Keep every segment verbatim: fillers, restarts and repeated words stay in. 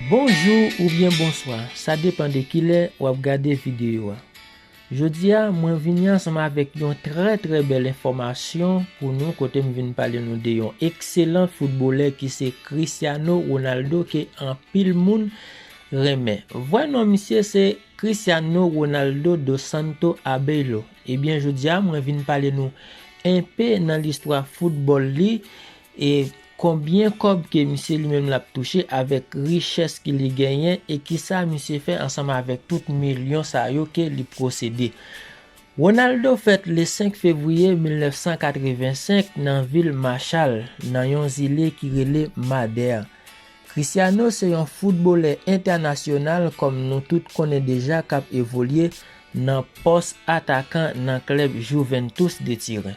Bonjou oubyen bonswa, sa depann de kilè w ap gade videyo a. Jodi a, mwen vini ansanm avèk yon trè trè bèl enfòmasyon pou nou, kote m vin pale nou de yon ekselan foutbolè ki se Cristiano Ronaldo, ke anpil moun renmen. Vrè non misye se Cristiano Ronaldo dos Santos Aveiro. Ebyen, jodi a, mwen vin pale nou enpe nan listwa foutbòl li, e konbyen kòb ke misye li menm l ap touche avèk richès ke li genyen e kisa misye fè ansanm avèk tout milyon sa yo ke li posede. Ronaldo fèt le senk fevriye mil nèf san katrevensenk nan vil Machal, nan yon zile ki rele Madè. Cristiano se yon foutbolè entènasyonal, kòm nou tout konnen deja, k ap evolye nan pòs atakan nan klèb Juventus de Turen.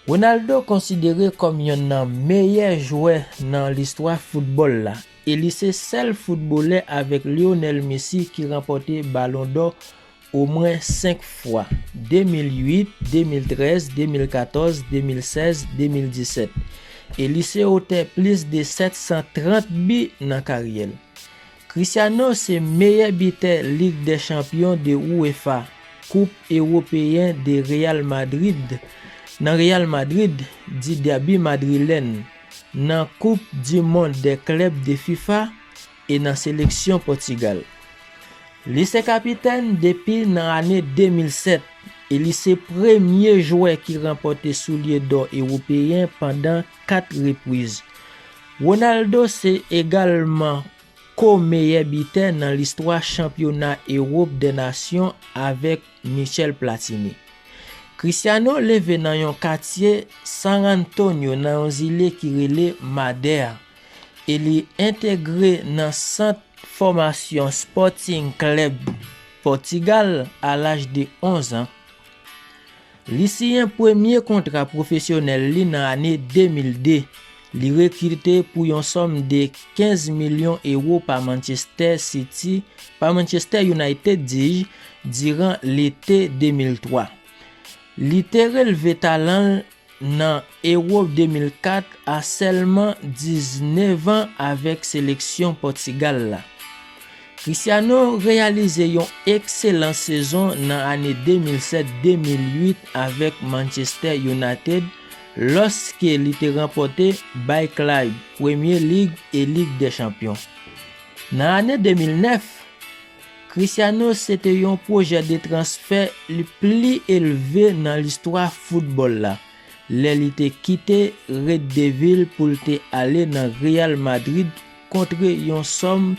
Ronaldo konsidere kòm yonn nan meyè jwè nan listwa foutbòl la, e li se sèl foutbolè avèk Lionel Messi ki ranpòte Balon dò omwen senk fwa, de mil uit, de mil trèz, de mil katòz, de mil sèz, de mil disèt, e li se otè plis de sèt san trant bi nan karyè l. Cristiano se meyè bitè Lig dè Chanpyon de UEFA, Koup Ewopeyen de Real Madrid, nan Real Madrid, di dèbi madrilèn, nan Koup di Mond dè Klèb de FIFA e nan seleksyon Pòtigal. Li se kapitèn depi nan ane de mil sèt e li se premye jwè ki ranpòte soulye dò ewopeyen pandan kat repriz. Ronaldo se egalman ko-meyè bitè nan listwa chanpyona Ewòp dè Nasyon avèk Michel Platini. Cristiano leve nan yon katye San Antonio nan yon zile ki rele Madè, e li entegre nan sant fòmasyon Sporting Club Pòtigal a laj de onz an. Li siyen premye kontra pwofesyonèl li nan ane de mil de. Li rekrite pou yon sòm de kenz milyon ewo pa Manchester City, pa Manchester United, di-je, diran lete de mil twa. Li te relve talan l nan Ewo de mil kat a sèlman diznèf an avèk seleksyon Pòtigal la. Cristiano reyalize yon ekselan sezon nan ane de mil sèt de mil uit avèk Manchester United, lòske li te ranpòte bay klèb Premye Lig e Lig dè Chanpyon. Nan ane de mil nèf, Cristiano se te yon pwojè de transfè li pli elve nan listwa foutbòl la, lè li te kite Red Devil pou l te ale nan Real Madrid kontre yon sòm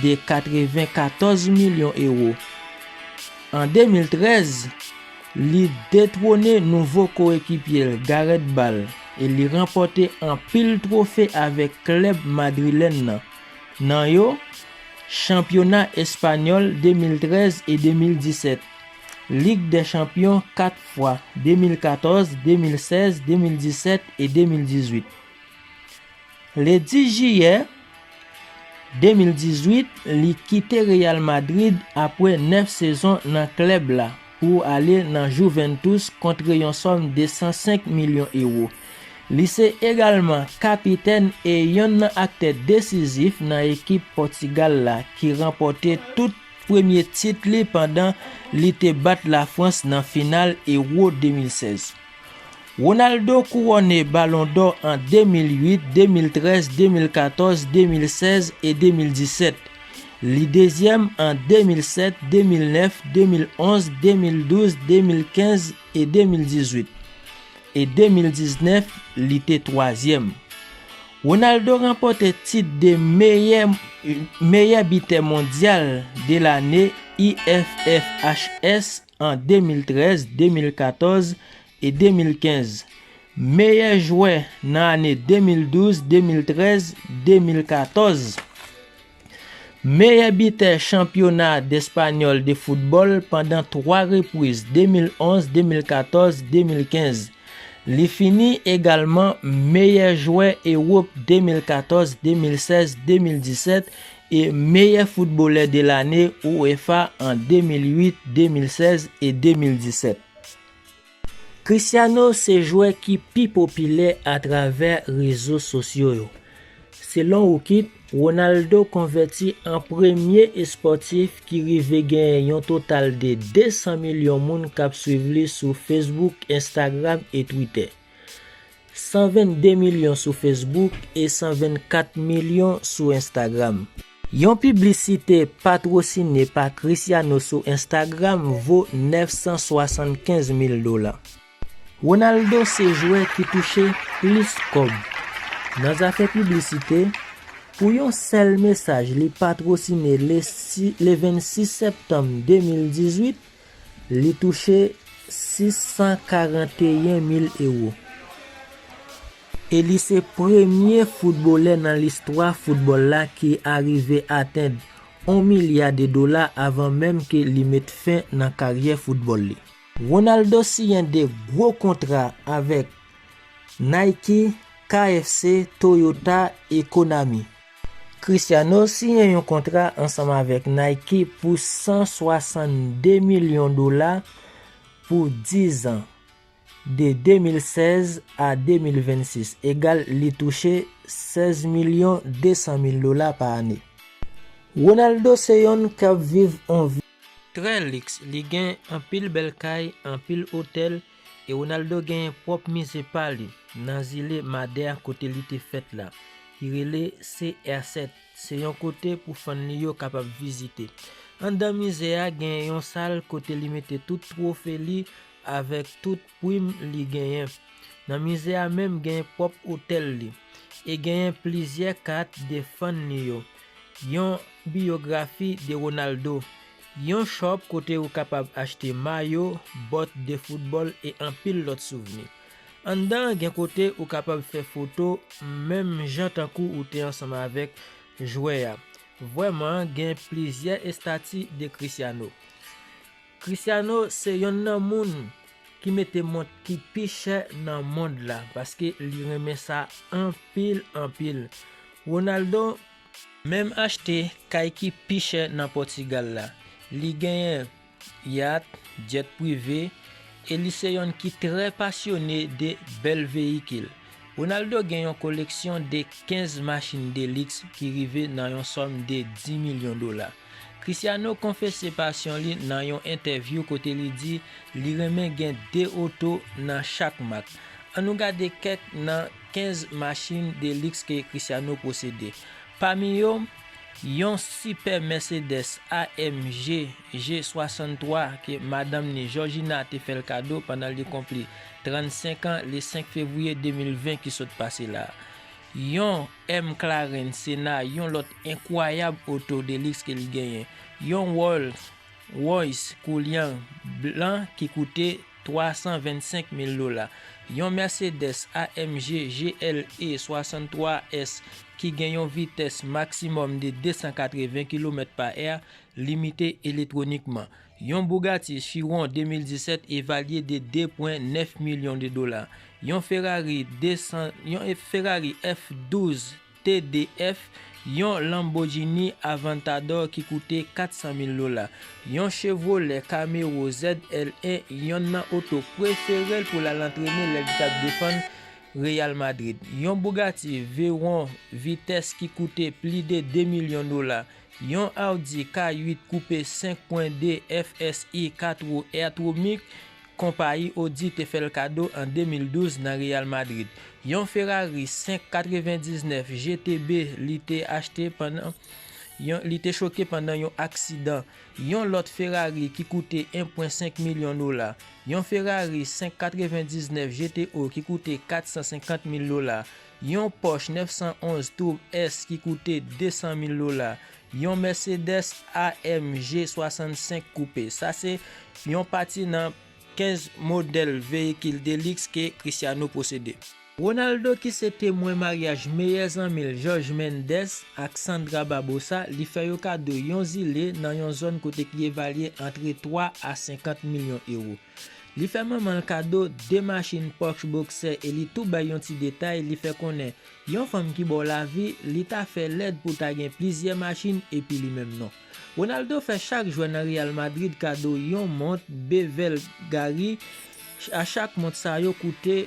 de katrevenkatòz milyon ewo. An de mil trèz, li detwone nouvo koekipye l, Gareth Bale, e li ranpòte anpil twofe avèk klèb madrilèn nan, nan yo, chanpyona espanyòl de mil trèz e de mil disèt, Lig dè Chanpyon kat fwa, de mil katòz, de mil sèz, de mil disèt e de mil dizuit. Le dis jiyè de mil dizuit, li kite Real Madrid apre nèf sezon nan klèb la pou ale nan Juventus kontre yon sòm de san senk milyon ewo. Li se egalman kapitèn e yonn nan aktè desizif nan ekip Pòtigal la ki ranpòte tout premye tit li pandan li te bat Lafrans nan final Ewo de mil sèz. Ronaldo kouwone Balon dò an de mil uit, de mil trèz, de mil katòz, de mil sèz e de mil disèt. Li dezyèm an de mil sèt, de mil nèf, de mil onz, de mil douz, de mil kenz e de mil dizuit. E de mil diznèf, li te twazyèm. Ronaldo ranpòte tit de meyè, meyè bitè mondyal de lane, I F F H S, an de mil trèz, de mil katòz e de mil kenz. Meyè jwè nan ane de mil douz, de mil trèz, de mil katòz. Meyè bitè chanpyona despanyòl de foutbòl pandan twa repriz, de mil onz, de mil katòz, de mil kenz. Li fini egalman meyè jwè Ewòp de mil katòz, de mil sèz, de mil disèt e meyè foutbolè de lane UEFA an de mil uit, de mil sèz e de mil disèt. Cristiano se jwè ki pi popilè atravè rezo sosyo yo. Selon Wookit, Ronaldo konvèti an premye espòtif ki rive genyen yon total de de san milyon moun k ap swiv li sou Facebook, Instagram e Twitter. San vennde milyon sou Facebook e san vennkat milyon sou Instagram. Yon piblisite patwosine pa Cristiano sou Instagram vo nèf san swasannkenz mil dola. Ronaldo se jwè ki touche plis kòb. Nan zafè piblisite, pou yon sèl mesaj li patwosine le si-, le vennsis septanm de mil dizuit, li touche sis san karanteyen mil ewo. E li se premye foutbolè nan listwa foutbòl la ki arive atenn yon milya de dola avan menm ke li met fen nan karyè foutbòl li. Ronaldo siyen de gwo kontra avèk Nike, K F C, Toyota e Konami. Cristiano siyen yon kontra ansanm avèk Nike pou san swasannde milyon dola pou diz an, de de mil sèz a de mil vennsis, egal li touche sèz milyon de san mil dola pa ane. Ronaldo se yonn k ap viv yon vi trè liks, li gen anpil bèl kay, anpil otèl, e Ronaldo genyen pwòp mize pa li nan zile Madère kote li te fèt la, ki rele C R sèt. Se yon kote pou fan li yo kapab vizite. Anndan mize a gen yon sal kote li mete tout twofe li avèk tout prim li genyen. Nan mize a menm gen pwòp otèl li. E genyen plizyè kat de fan li yo. Yon biyografi de Ronaldo. Yon shop kote ou kapab achte mayo, bòt de foutbòl e anpil lòt souvni. Anndan an gen kote ou kapab fè foto menm jan tankou ou te ansanm avèk jwè a. Vrèman, gen plizyè estati de Cristiano. Cristiano se yonn nan moun ki mete mont ki pi chè nan mond la, paske li renmen sa anpil, anpil. Ronaldo menm achte kay ki pi chè nan Pòtigal la. Li genyen yat, djèt prive, e li se yonn ki trè pasyone de bèl veyikil. Ronaldo gen yon koleksyon de kenz machin de liks ki rive nan yon sòm de dis milyon dola. Cristiano konfese pasyon li nan yon entèvyou kote li di li renmen gen de oto nan chak mak. Ann nou gade kèk nan kenz machin de liks ke Cristiano posede. Pami yo, yon sipè Mercedes A M G G swasanntwa ke madanm ni Georgina te fè l kado pandan li konpli trannsenk an le senk fevriye de mil ven ki sot pase la. Yon McLaren Senna, yon lòt enkwayab oto de liks ke li genyen. Yon Rolls Royce Cullinan blan ki koute twa san vennsenk mil dola. Yon Mercedes A M G G L E swasanntwa S ki gen yon vitès maksimòm de de san katreven kilomèt pa è, limite elektwonikman. Yon Bugatti Chiron de mil disèt evalye de de pwen nèf milyon de dola. Yon Ferrari de san, yon Ferrari F douz T D F, yon Lamborghini Aventador ki koute kat san mil dola, yon Chevrolet Camaro Z L en, yonn nan oto prefere l pou l al antrene lè li t ap defann Real Madrid, yon Bugatti Veyron Vitesse ki koute plis de de milyon dola, yon Audi K uit koupe senk pwen de F S I Quattro Airtronic, konpayi Audi te fè l kado an de mil douz nan Real Madrid. Yon Ferrari senk katrevendiznèf G T B li te achte pandan yon, li te choke pandan yon aksidan. Yon lòt Ferrari ki koute en pwen senk milyon dola. Yon Ferrari senk katrevendiznèf G T O ki koute kat san senkant mil dola. Yon Porsche nèf san onz Turbo S ki koute de san mil dola. Yon Mercedes A M G swasannsenk koupe. Sa se yon pati nan kenz modèl veyikil de liks ke Cristiano posede. Ronaldo, ki se temwen maryaj meyè zanmi l Jorge Mendes ak Sandra Barbosa, li fè yo kado yon zile nan yon zòn kote ki evalye antre twa a senkant milyon ewo. Li fè manman l kado de machin Porsche Boxer e li tou bay yon ti detay, li fè konnen yon fanm ki ba w lavi, li ta fè lèd pou ta gen plizyè machin epi li menm non. Ronaldo fè chak jwè nan Real Madrid kado yon mont Bevellgari. A chak mont sa yo koute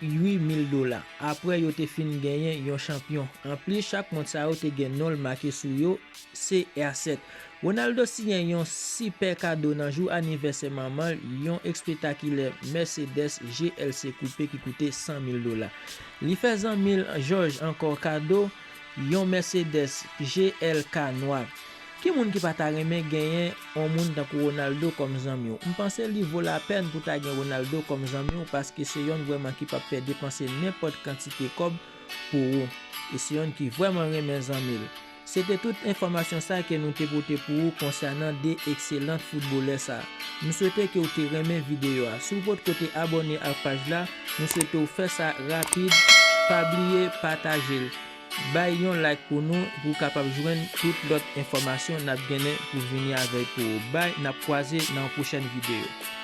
uit mil dola, apre yo te fin genyen yon chanpyon. Anplis, chak mont sa yo te gen non l make sou yo, C R sèt. Ronaldo siyen yon sipè kado nan jou anivèsè manman l, yon espektakilè Mercedes G L C koupe ki koute san mil dola. Li fè zanmi l George ankò kado yon Mercedes G L K nwa. Ki moun ki pa ta renmen genyen yon moun tankou Ronaldo kòm zanmi w? M panse li vo lapèn pou ta gen Ronaldo kòm zanmi w, paske se yonn vrèman ki p ap pè depanse nenpòt kantite kòb pou ou. E se yonn ki vrèman renmen zanmi l. Se te tout enfòmasyon sa ke nou te pote pou ou konsènan de ekselan foutbolè sa. M swete ke w te renmen videyo a. Si w potko te abòne ak paj la, nou swete w fè sa rapid. Pa bliye pataje l. Bay yon like pou nou pou w kapab jwenn tout lòt enfòmasyon n ap gennen pou vini avèk pou ou. Bay, n ap kwaze nan yon pwochèn videyo.